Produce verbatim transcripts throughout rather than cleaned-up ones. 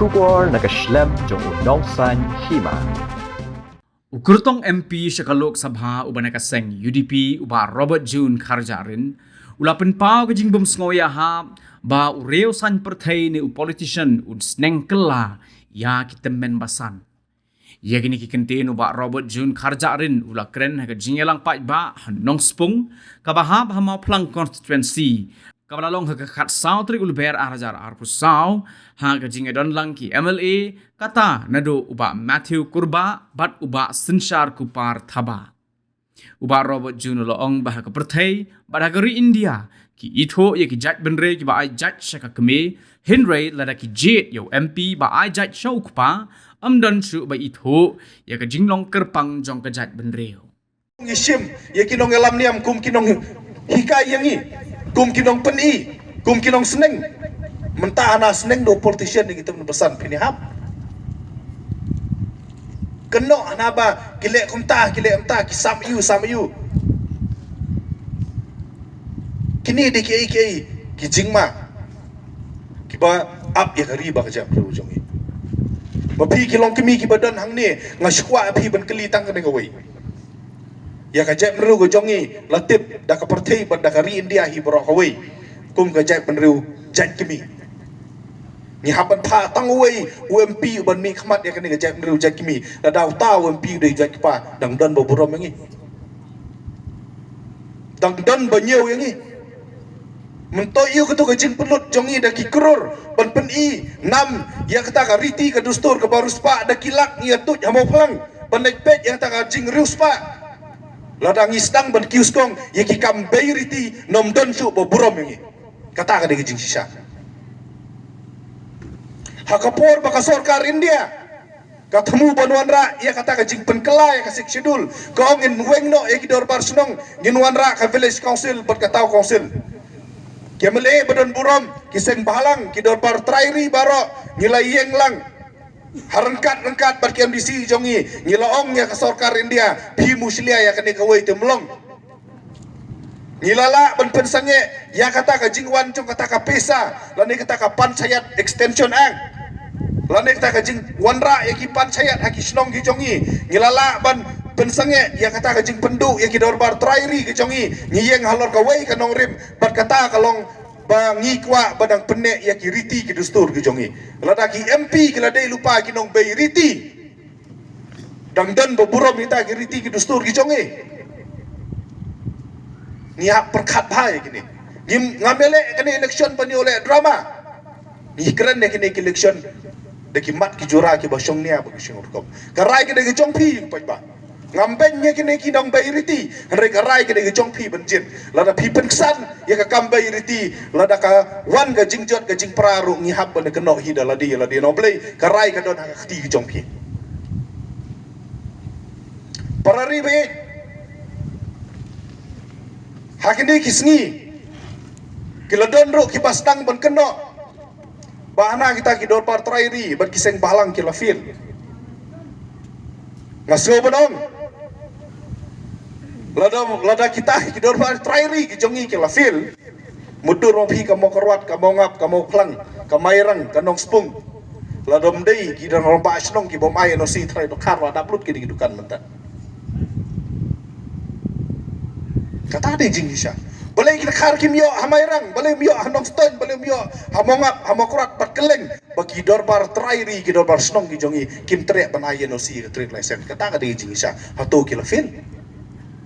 Khubor na ka shlem jong u Nongsaiñ Hima. U kyrtong M P sha ka Lok Sabha uba na ka seng U D P, u Bah Robert June Kharjahrin, u la pynpaw ka jingbym sngewïahap ba u riew saiñ pyrthei ne u politician un sneng kylla ïa ki tymmen basan. Ïa kine ki kyntien u Bah Robert June Kharjahrin u la kren ha ka jingïalang paidbah ha Nongspung, kaba hap ha Mawphlang constituency, kaba la long ha ka khatsaw tarik u Lber ar hajar arphew saw, ha ka jingïadon lang ki M L A, kata naduh u Bah Matthew Kurbah bad u Bah Synshar Kupar Thabah. U Bah Robert June u la ong ba ha ka pyrthei bad ha ka ri India, ki ithuh ïa ki jaitbynriew kiba ai jait sha ka kmie, hynrei lada ki jied ïa u M P ba ai jait sha u kpa, ym don shuh ba ithuh ïa ka jinglong kyrpang jong ka jaitbynriew. Ngi shim ïa ki nongïalam niam kum ki nonghikai ïa ngi, kum ki nongpyni, kum ki nongsneng. Mynta hana sneng da u politician ïa ki tymmen basan, phin ïahap. Kynnoh hana ba ki leh kumta, ki leh kumta, ki sam ïa u, sam ïa u. Kine dei kiei kiei ki jingma kiba ap ïa ka ri bad ka jaitbynriew jong ngi. Ba phi ki longkmie kiba don hangne, nga sngewkwah phi ban kylli tang kane kawei. Ïa ka jaitbynriew ka jong ngi la tip da ka pyrthei bad da ka ri India hi baroh kawei kum ka jaitbynriew jaitkmie. Ngi hap ban phah tang uwei u M P u ban mihkhmat ïa kane ka jaitbynriew jaitkmie. Lada uta u M P u dei jaitkpa, dang don ba burom ïa ngi, dang don ba ñiew ïa ngi. Mynta ïa kata ka jingpynlut jong ngi da ki klur ban pyni nam ïa kata ka riti ka dustur kaba riewspah, da ki lak ngi ïa tuid ha Mawphlang ban leit peit ïa kata ka jingriewspah. Lada ngi sdang ban kiew skong ïa ki kam bei riti, ym don shuh ba burom ïa ngi. Kata ka dei ka jingshisha. Ha ka por ba ka sorkar India ka thmu ban wanrah ïa kata ka jingpynkylla ïa ka Sixth Schedule, ka ong ngin weng noh ïa ki dorbar shnong, ngin wanrah ka Village Council bad ka Town Council. Ki M L A ba don burom, ki seng bhalang, ki dorbar trai ri baroh, ngi la ïeng lang ha ryngkat ryngkat bad ki M D C jong ngi, ngi la ong ïa ka sorkar India, phi mushlia ïa kane kawei te mlong. Ngi la lah ban pynsangeh ïa kata ka jingwan jong kata ka pisa, lane kata ka Panchayat Extension Act, lane kata ka jingwanrah ïa ki panchayat ha ki shnong ki jong ngi. Ngi la lah ban pynsangeh ïa kata ka jingpynduh ïa ki dorbar trai ri ki jong ngi. Ngi ïeng halor kawei ka nongrim bad kata ka long ba ngi kwah ba dang pynneh ïa ki riti ki dustur ki jong ngi. Lada ki M P ki la dei lypa ki nongbei riti, dang don ba burom ïa kita ki riti ki dustur ki jong ngi. Ngi hap pyrkhat bha ïa kine. Ngim, ngam ïaleh kane election ban ïoh leh drama. Ngi kren ïa kine ki election da ki mat ki jura kiba shongnia bad ki shongrukom. Ka rai ka dei ka jong phi, paidbah. Ngam beiñ ïa kine ki nongbei riti, hynrei ka rai ka dei ka jong phi ban jied. Lada phi pynksan ïa ka kam bei riti, lada ka wan ka jingjot ka jingpra ruh, ngi hap ban kynnoh hi da lade lade. Noh Blei, ka rai ka don ha ka kti ka jong phi. Para ri baieit, ha kine ki sngi ki la don ruh kiba sdang ban kynnoh ba hana kita ki dorbar trai ri bad ki seng bhalang ki la fail. Nga sngew ban ong, lada, lada kita ki dorbar trai ri ki jong ngi ki la fail, mutdur ma phi ka Mawkyrwat, ka Mawngap, ka Mawphlang, ka Mairang, ka Nongspung, lada ym dei ki rangbah shnong ki bym ai N O C trai, dohkha ruh dap lut ki dei ki dukan mynta. Kata dei jingshisha. Balei ki dkhar kim ïoh ha Mairang, balei ym ïoh ha Nongstoiñ, balei ym ïoh ha Mawngap, ha Mawkyrwat bad Kylleng, ba ki dorbar trai ri, ki dorbar shnong ki jong ngi kim treh ban ai N O C, ka trade license. Kata ka dei jingshisha. Hato ki la fail?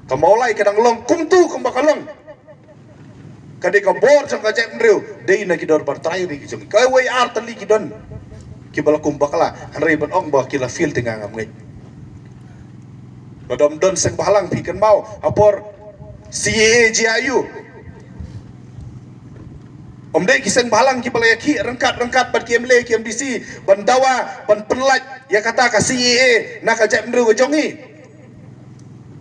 Ka Mawlai ka dang long kumto kumba ka long. Ka dei ka bor jong ka jaitbynriew, dei na ki dorbar trai ri ki jong ngi. Kawei ar tylli ki don kiba la kum bakla, hynrei ban ong ba ki la fail te nga ngam ngeit. Lada ym don seng bhalang, phi kynmaw ha por C A A jia aiu? Ym dei ki seng bhalang kiba la ïakhih ryngkat ryngkat bad ki M L A ki M D C ban dawa ban pynlait ïa kata ka C A A na ka jaitbynriew ka jong ngi.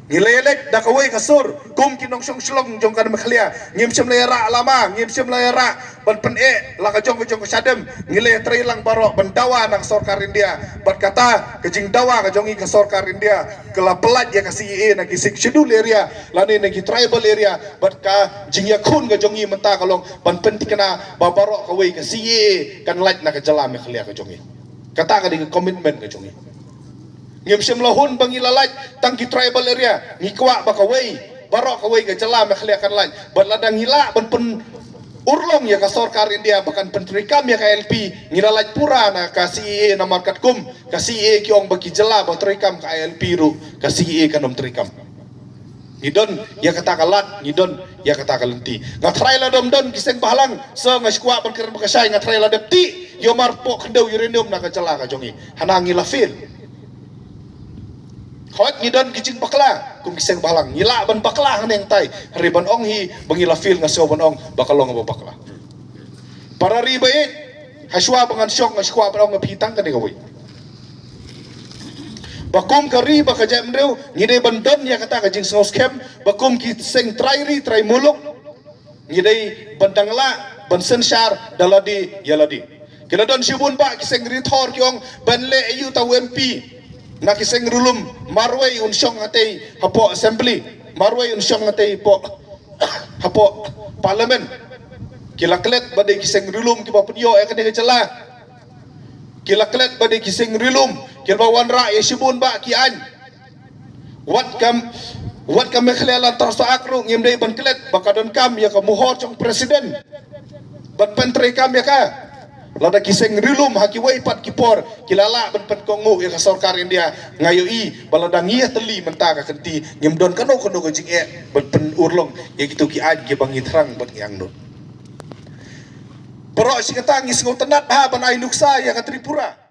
Ngi la ïaleit da kawei ka sur kum ki nongshong shnong jong ka Meghalaya. Ngim shym la ïarah lama, ngim shym la ïarah ban pyneh la ka jong ka jong ka shadem. Ngi la ïatrei lang baroh ban dawa na ka sorkar India. Bad kata ka jingdawa ka jong ngi ka sorkar India ka la pynlait ïa ka C A A na ki Sixth Schedule area lane na ki tribal area. Bad ka jingïakhun ka jong ngi mynta ka long ban pynthikna ba baroh kawei ka C A A kan lait na ka jylla Meghalaya ka jong ngi. Kata ka dei ka commitment ka jong ngi. Ngim shym la hun ba ngi la lait tang ki tribal area, ngi kwah ba kawei baroh kawei ka jylla Meghalaya kan lait. Bad lada ngi lah ban pynurlong ïa ka sorkar India ba kan pyntreikam ïa ka I L P, ngi la lait pura na ka C A A namar katkum ka C A A ki ong ba ki jylla ba treikam ka I L P ruh ka C A A kan ym treikam. Ngi don ïa kata ka lad, ngi don ïa kata ka lynti. Nga trai la dom don ki seng bhalang, so nga skwah ban kren ba ka shai, nga trai la dep ti ïa mar pok khyndew uranium na ka jylla ka jong ngi. Hana ngi la fail. Hoi ngi don ki jingbakla kum ki seng bhalang, ngi lah ban bakla haneng tai. Hynrei ban ong hi ba ngi la fail nga sngewbha ban ong ba ka long ba bakla. Para ri ba ïeit, ha shuwa ba ngan shong nga skwah ban ong ïa phi tang kane kawei. Ba kum ka ri ba ka jaitbynriew ngi dei ban don ïa kata ka jingsngewskhem, ba kum ki seng trai ri trai muluk ngi dei ban dang lah ban synshar da lade ïa lade. Ki la don shibun bah ki seng ri thor ki ong ban leh ïa uta u M P na ki seng ri lum, marwei un shong hatei hapoh assembly, marwei un shong hatei hapoh hapoh parliament. Ki la klet ba dei ki seng ri lum kiba pynïoh ïa kane ka jylla. Ki la klet ba dei ki seng ri lum kiba wanrah ïa shibun bah ki aiñ. Wat kam, wat kam Meghalaya Land Trust Act ruh ngim dei ban klet ba ka donkam ïa ka mohor jong president ban pyntreikam ïa ka. Lada ki seng ri lum ha kiwei pat ki por ki la lah ban pynkohnguh ïa ka sorkar India, nga ïohi ba lada ngi ïatylli mynta ka kynti ngim don kano kano ka jingeh ban pynurlong ïa kito ki aiñ kiba ngi thrang ban ngi angnud. Baroh shi katta ngi sngewtynnat bha ban ai nuksa ïa ka Tripura.